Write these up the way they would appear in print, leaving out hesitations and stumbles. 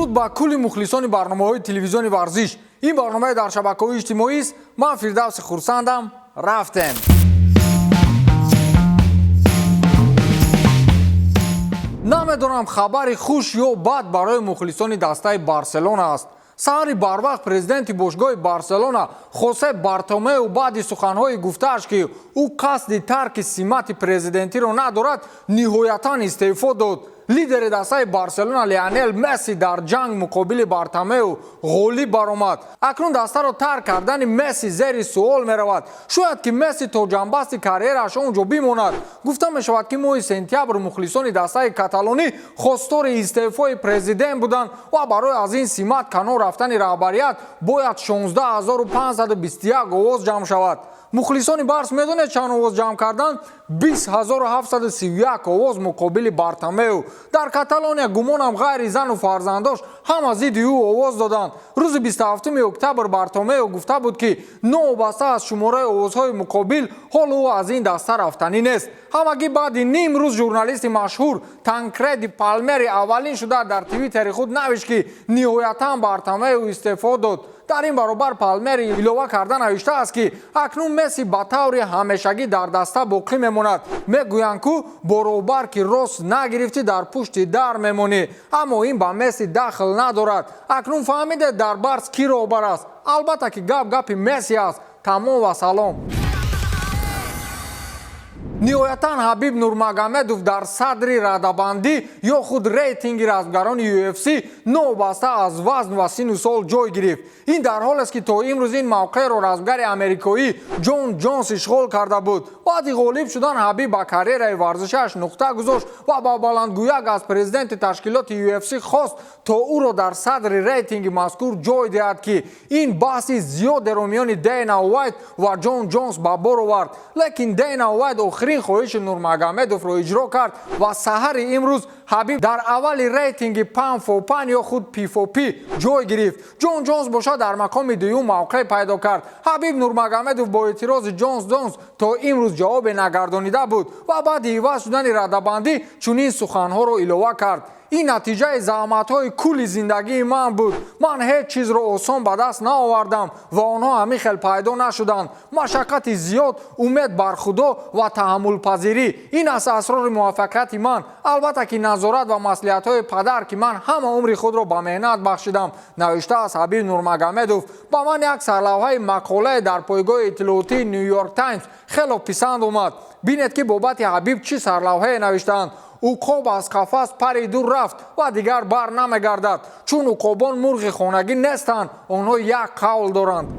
Дуруд ба кулли мухлисони барномаҳои телевизиони варзиш. Ин барномаи дар шабакаҳои иҷтимоист. Ман Фирдавси Хурсандам. Рафтем. Намедонам, хабари хуш ё бад барои мухлисони дастаи Барселона аст. Саҳари барвақт президенти бошгоҳи Барселона Хосе Бартомеу баъди суханҳои гуфтааш, ки ӯ қасди тарки симати президентиро надорад, ниҳоятан истеъфо дод. Лидери дастаи Барселона Лионел Месси дар ҷанг муқобили Бартомеу ғолиб баромад. Акнун дастаро тарк кардани Месси зери суол меравад. Шояд, ки Месси то ҷанбасти карьерааш он ҷо бимонад. Гуфта мешавад, ки моҳи сентябр мухлисони дастаи каталонӣ хостори истеъфои президент буданд ва барои аз ин симат канор рафтани раҳбарият бояд 16 521 овоз ҷамъ шавад. Мухлисони Барс медонед чанд овоз ҷамъ карданд? 20 731 овоз муқобили Бартомеу. Дар Каталония, гумонам, ғайри зану фарзандош ҳама зидди ӯ овоз доданд. Рӯзи 27 октябр Бартомео гуфта буд, ки новобаста аз шумораи овозҳои муқобил, ҳоло ӯ аз ин даста рафтанӣ нест. Ҳамагӣ баъди ним рӯз журналисти машҳур Танкреди Палмери аввалин шуда дар Твиттери худ навишт, ки ниҳоятан Бартомео истеъфо дод. Дар ин баробар Палмери илова карда навиштааст, ки акнун Месси ба таври ҳамешагӣ дар даста боқӣ мемонад. Мегӯянд, ку баробар ки рост нагирифтӣ, дар пушти дар мемонӣ, аммо ин ба Месси дахл надорад. Акнун фаҳмидед, дар Барс кӣ роҳбар аст. Албатта, ки гап гапи Месси аст. Тамом ва салом. Ниҳоятан Ҳабиб Нурмагомедов дар садри радабандӣ ё худ рейтинги размгарони UFC новобаста аз вазн ва сину сол ҷой гирифт. Ин дар ҳолест, ки то имрӯз ин мавқеъро размгари америкоӣ Ҷон Ҷонс ишғол карда буд. Баъди ғолиб шудан Ҳабиб ба карьераи варзишиаш нуқта гузошт ва ба баландгӯяк аз президенти ташкилоти UFC хост, то ӯро дар садри рейтинги мазкур ҷой диҳад, ки ин баҳси зиёдеро миёни Дейна Уайт ва Ҷон Ҷонс ба бор овард. Лекин Дейна Уайт охирин хоҳиши Нурмагомедовро иҷро кард ва саҳари имрӯз Ҳабиб дар аввали рейтинги pound for pound ё худ P4P ҷой гирифт. Ҷон Ҷонс бошад, дар мақоми дуюм мавқеъ пайдо кард. Ҳабиб Нурмагомедов бо эътирози Ҷонс Ҷонс то имрӯз ҷавобе нагардонида буд ва баъди иваз шудани радабандӣ чунин суханҳоро илова кард: «Ин натиҷаи заҳматҳои кулли зиндагии ман буд. Ман ҳеҷ чизро осон ба даст наовардам ва онҳо ҳамин хел пайдо нашуданд. Машаққати зиёд, умед бар Худо ва таҳаммулпазирӣ — ин аст асрори муваффақияти ман. Албатта, ки назорат ва маслиҳатҳои падар, ки ман ҳама умри худро ба меҳнат бахшидам», навиштааст Ҳабиб Нурмагомедов. Ба ман як сарлавҳаи мақолае дар пойгоҳи иттилоотии Нью Йорк Таймс хело писанд омад. Бинед, ки бобати Ҳабиб чӣ сарлавҳае навиштаанд: «Уқоб аз қафас париду рафт ва дигар бар намегардад, чун уқобон мурғи хонагӣ нестанд. Онҳо як қавл доранд».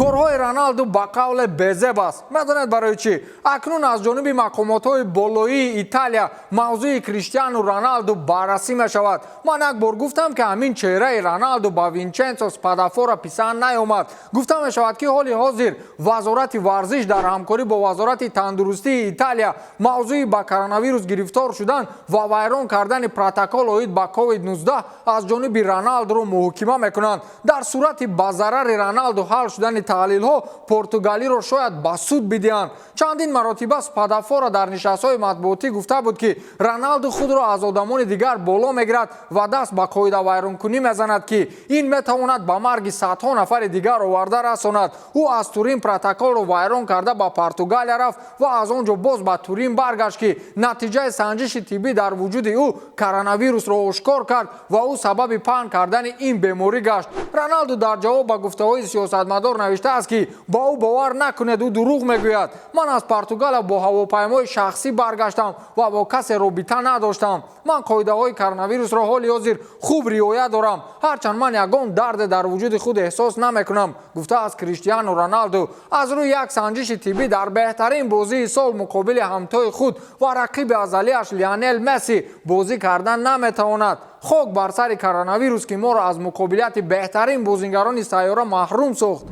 Корҳои Роналду ба қавле безеб аст. Медонед барои чӣ? Акнун аз ҷониби мақомотҳои болоии Италия мавзӯи Криштиану Роналду баррасӣ мешавад. Ман як бор гуфтам, ки ҳамин чеҳраи Роналду ба Винченсо Спадафора писанд наёмад. Гуфта мешавад, ки ҳоли ҳозир вазорати варзиш дар ҳамкорӣ бо вазорати тандурустии Италия мавзӯи ба коронавирус гирифтор шудан ва вайрон кардани протокол оид ба COVID-19 аз ҷониби Роналдуро муҳокима мекунанд. Дар сурати ба зарари Роналду ҳал шудани таҳлилҳо, португалиро шояд ба суд бидиҳанд. Чандин маротиба Спадафора дар нишастҳои матбуотӣ гуфта буд, ки Роналду худро аз одамони дигар боло мегирад ва даст ба қоидавайронкунӣ мезанад, ки ин метавонад ба марги садҳо нафари дигар оварда расонад. Ӯ аз Турин протоколро вайрон карда ба Португалия рафт ва аз он ҷо боз ба Турин баргашт, ки натиҷаи санҷиши тиббӣ дар вуҷуди ӯ коронавирусро ошкор кард ва ӯ сабаби паҳн кардани ин беморӣ гашт. Роналду дар ҷавоб ба гуфтаҳои сиёсатмадор навиштааст, ки ба ӯ бовар накунед, ӯ дурӯғ мегӯяд. Ман аз Португалия бо ҳавопаймои шахсӣ баргаштам ва бо касе робита надоштам. Ман қоидаҳои коронавирусро ҳоли ҳозир хуб риоя дорам, ҳарчанд ман ягон дарде дар вуҷуди худ эҳсос намекунам, гуфтааст Криштиану Роналду. Аз рӯи як санҷиши тиббӣ дар беҳтарин бозии сол муқобили ҳамтои худ ва рақиби азалиаш Лионел Месси бозӣ кардан наметавонад. Хок бар сари коронавирус, ки моро аз муқобилияти беҳтарин бозингарони сайёра маҳрум сохт.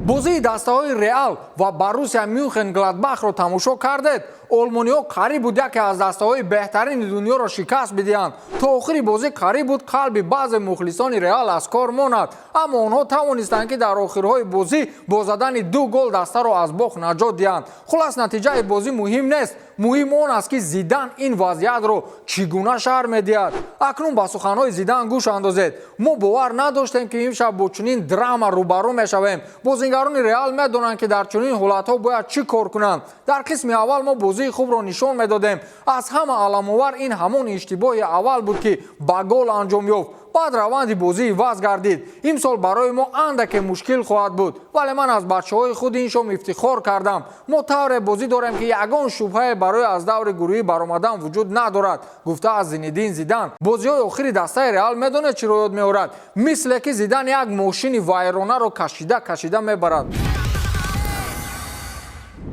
Бозии дастаҳои Реал ва Боруссия Мюнхен Гладбахро тамошо кардед? Олмониҳо қариб буд яке аз дастаҳои беҳтарини дунёро шикаст бидиҳанд. То охири бозӣ қариб буд қалби баъзе мухлисони Реал аз кор монад, аммо онҳо тавонистанд, ки дар охирҳои бозӣ бо задани ду гол дастаро аз бохт наҷот диҳанд. Хулас, натиҷаи бозӣ муҳим нест, муҳим он аст, ки Зидан ин вазъиятро чӣ гуна шарҳ медиҳад. Акнун ба суханҳои Зидан гӯш андозед. Мо бовар надоштем, ки имшаб бо чунин драма рӯбарӯ мешавем. Бозингарони Реал медонанд, ки дар чунин ҳолатҳо бояд чӣ кор кунанд. Дар қисми аввал мо бозии хубро нишон медодем. Аз ҳама аламовар ин ҳамон иштибоҳи аввал буд, ки ба гол анҷом ёфт. Баъд раванди бозӣ иваз гардид. Имсол барои мо андаке мушкил хоҳад буд, вале ман аз бачаҳои худ ин шом ифтихор кардам. Мо тавре бозӣ дорем, ки ягон шубҳае барои аз даври гурӯҳӣ баромадан вуҷуд надорад, гуфтааст Зинедин Зидан. Бозиҳои охири дастаи Реал медонед чиро ёд меорад? Мисле ки Зидан як мошини вайронаро кашида кашида мебарад.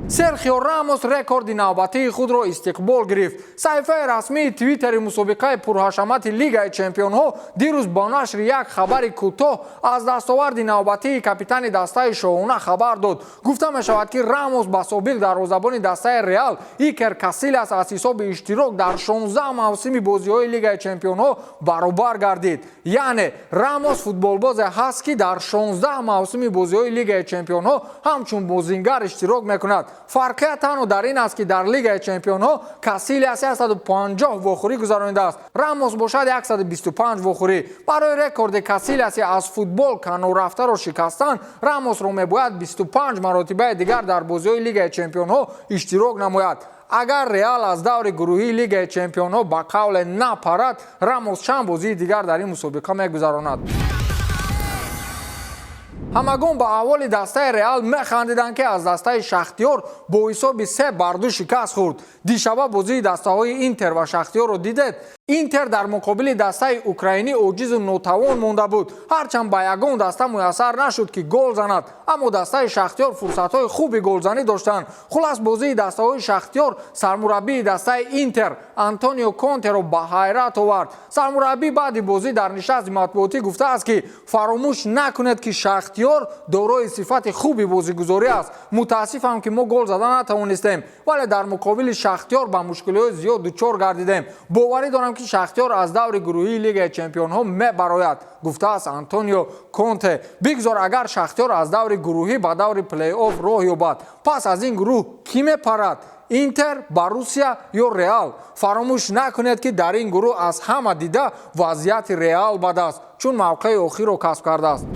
Серхио Рамос рекорди навбатии худро истиқбол гирифт. Саҳифаи расмии Твиттери мусобиқаи пурҳашамати Лигаи чемпионҳо дирӯз бо нашри як хабари кӯтоҳ аз дастоварди навбатии капитани дастаи шоҳона хабар дод. Гуфта мешавад, ки Рамос ба собиқ дарвозабони дастаи Реал Икер Касилас аз ҳисоби иштирок дар 16 мавсими бозиҳои Лигаи чемпионҳо баробар гардид. Яъне Рамос футболбозе ҳаст, ки дар 16 мавсими бозиҳои Лигаи чемпионҳо ҳамчун бозингар иштирок мекунад. Фарқият танҳо дар ин аст, ки дар Лигаи чемпионҳо Касилиас 150 вохӯрӣ гузаронидааст, Рамос бошад 125 вохӯрӣ. Барои рекорди Касилиаси аз футбол каноррафтаро шикастан, Рамосро мебояд 25 маротибаи дигар дар бозиҳои Лигаи чемпионҳо иштирок намояд. Агар Реал аз даври гурӯҳии Лигаи чемпионҳо ба қавле напарад, Рамос чанд бозии дигар дар ин мусобиқа мегузаронад. Ҳамагон ба аҳволи дастаи Реал механдиданд, ки аз дастаи Шахтиёр бо ҳисоби 3-2 шикаст хӯрд. Дишаба бозии дастаҳои Интер ва Шахтиёрро дидед? Интер дар муқобили дастаи украинӣ оҷизу нотавон монда буд. Ҳарчанд ба ягон даста муяссар нашуд, ки гол занад, аммо дастаи Шахтиёр фурсатҳои хуби голзанӣ доштанд. Хулас, бозии дастаҳои Шахтиёр сармураббии дастаи Интер Антонио Контеро ба ҳайрат овард. Сармураббӣ баъди бозӣ дар нишасти матбуотӣ гуфтааст, ки фаромӯш накунед, ки Шахтиёр дорои сифати хуби бозигузорӣ аст. Мутаассифам, ки мо гол зада натавонистем, вале дар муқобили Шахтиёр ба мушкилиҳои зиёд дучор гардидем. Боварӣ дорам, ки Шахтиёр аз даври гурӯҳии Лигаи чемпионҳо мебарояд, гуфтааст Антонио Конте. Бигзор, агар Шахтиёр аз даври гурӯҳӣ ба даври плей-офф роҳ ёбад. Пас аз ин гурӯҳ кӣ мепарад? Интер, Боруссия ё Реал? Фаромӯш накунед, ки дар ин гурӯҳ аз ҳама дида вазъияти Реал бад аст, чун мавқеи охирро касб кардааст.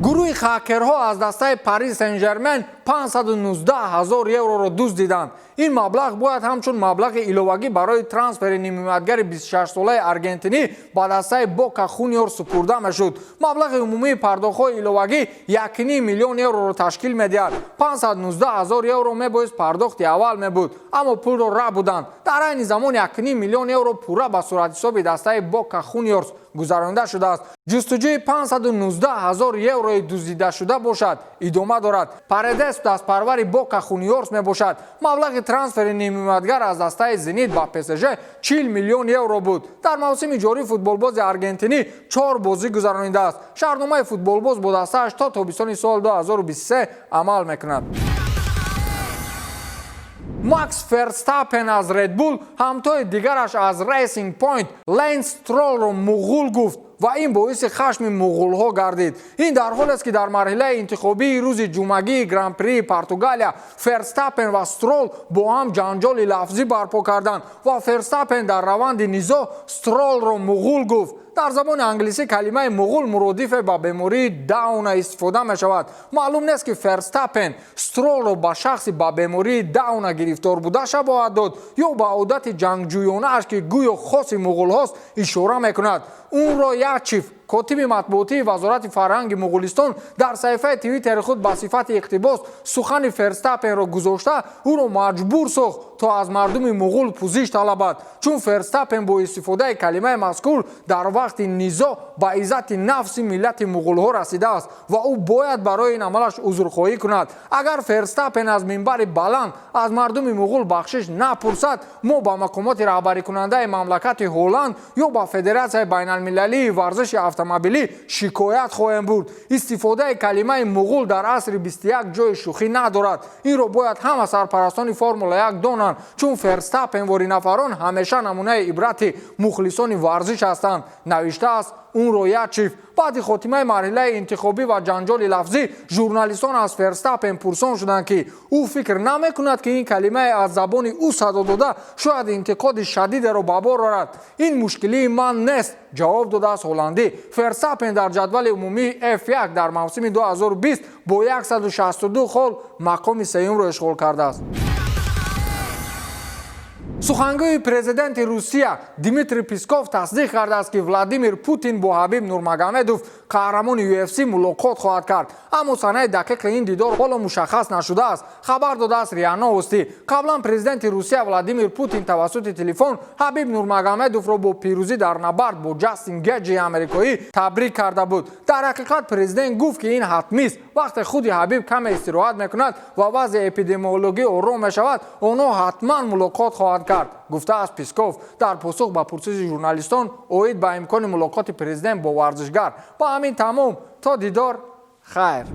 Гурӯҳи хакерҳо аз дастаи Парис Сен Жермен 519 ҳазор евроро дуздиданд. Ин маблағ бояд ҳамчун маблағи иловагӣ барои трансфери нимҳимоятгари 26-солаи аргентинӣ ба дастаи Бока Хуниор супурда мешуд. Маблағи умумии пардохтҳои иловагӣ 1,5 миллион евроро ташкил медиҳад. 519 ҳазор евро мебоист пардохти аввал мебуд, аммо пулро рабуданд. Дар айни замон 1,5 миллион евро пурра ба суратҳисоби дастаи Бока Хуниорс гузаронида шудааст. Ҷустуҷӯи 519 ҳазор еврои дуздидашуда бошад, идома дорад. Паредес дастпарвари Бока Хуниорс мебошад. Маблағи трансфери нимҳимоятгар аз дастаи Зенит ба ПСЖ 40 миллион евро буд. Дар мавсими ҷорӣ футболбози аргентинӣ чор бозӣ гузаронидааст. Шартномаи футболбоз бо дастааш то тобистони соли 2023 амал мекунад. Макс Ферстапен аз Редбул ҳамтои дигараш аз Рейсинг Пойнт Ленс Строллро муғул гуфт ва ин боиси хашми муғулҳо гардид. Ин дар ҳолест, ки дар марҳилаи интихобии рӯзи ҷумъагии Гран-прии Португалия Ферстапен ва Строл бо ҳам ҷанҷоли лафзӣ барпо карданд ва Ферстапен дар раванди низоъ Строллро муғул гуфт. Дар забони англисӣ калимаи муғул муродифе ба бемории Дауна истифода мешавад. Маълум нест, ки Ферстапен Строллро ба шахси ба бемории Дауна гирифтор буда шабоҳат дод ё ба одати ҷангҷӯёнааш, ки гӯё хоси муғулҳост, ишора мекунад. Унро Ячиф, котиби матбуотии вазорати фарҳанги Муғулистон, дар саҳифаи Твиттери худ ба сифати иқтибос сухани Ферстапенро гузошта, ӯро маҷбур сохт, то аз мардуми муғул пӯзиш талабад, чун Ферстапен бо истифодаи калимаи мазкур дар вақти низоъ ба иззати нафси миллати муғулҳо расидааст ва ӯ бояд барои ин амалаш узрхоҳӣ кунад. Агар Ферстапен аз минбари баланд аз мардуми муғул бахшиш напурсад, мо ба мақомоти раҳбарикунандаи мамлакати Ҳолланд ё ба Федератсияи байналмилалии варзиши. Автомобилӣ шикоят хоҳем бурд. Истифодаи калимаи муғул дар асри 21 ҷои шӯхӣ надорад. Инро бояд ҳама сарпарастони Формула 1 донанд, чун Ферстаппен вори нафарон ҳамеша намунаи ибрати мухлисони варзиш ҳастанд, навиштааст Унро Ячиф. Баъди хотимаи марҳилаи интихобӣ ва ҷанҷоли лафзӣ журналистон аз Ферстаппен пурсон шуданд, ки ӯ фикр намекунад, ки ин калимае аз забони ӯ садо дода шояд интиқоди шадидеро ба бор орад. «Ин мушкилии ман нест», ҷавоб додааст ҳолландӣ. Ферстаппен дар ҷадвали умумии F1 дар мавсими 2020 бо 162 хол мақоми сеюмро ишғол кардааст. Сухангӯи президенти Русия Дмитрий Песков тасдиқ кардааст, ки Владимир Путин бо Ҳабиб Нурмагомедов, қаҳрамони UFC, мулоқот хоҳад кард, аммо санаи дақиқи ин дидор ҳоло мушаххас нашудааст, хабар додааст РИА Новости. Қаблан президенти Русия Владимир Путин тавассути телефон Ҳабиб Нурмагомедовро бо пирӯзӣ дар набард бо Ҷастин Геҷи амрикоӣ табрик карда буд. Дар ҳақиқат, президент гуфт, ки ин ҳатмист. Вақте худи Ҳабиб каме истироҳат мекунад ва вазъи эпидемиологӣ ором мешавад, онҳо ҳатман мулоқот хоҳанд кард, гуфтааст Песков дар посух ба пурсиши журналистон оид ба имкони мулоқоти президент бо варзишгар. Ба ҳамин тамом. То дидор, хайр.